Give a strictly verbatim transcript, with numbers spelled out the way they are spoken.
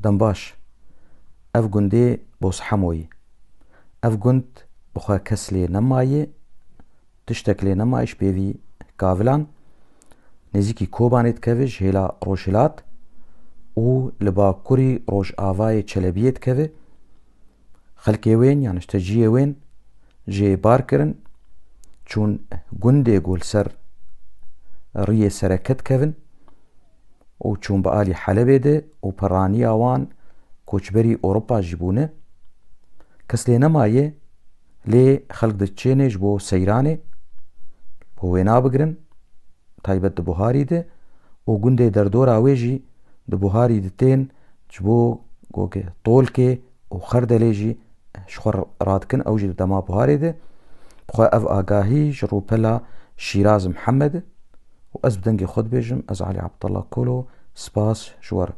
Dembaş, ev gundê Bozhemoyî. Ev gund bi xwe kes lê nemayê, tiştek lê nemayê ji pêvî Kavilan. Nêzîkî Kobanê dikeve ji hêla rojhilat û li bakurî rojavayê Çelebiyê dikeve. Xelkê wên yan işte ciyê wên jê bar kirin, çûn gundê ku li ser riyê sereke dikevin û çûn bi alî Helebê de û peraniya wan koçberî Ewropa jî bûne. Kes lê nemayê, lê xelk diçêne ji bo seyranê, bo wêna bigirin, taybet di buharî de û gundê derdora wê jî di buharî de tên ji bo goke tolkê û xerdelê jî ji xwe radikin, ew jî di dema buharê de. Bi xwe ev agahî ji rûpela Şîraz Mihemed e û ez bi dengê xwe dibêjim, ez Elî Abdullah Kolo, spas ji we re.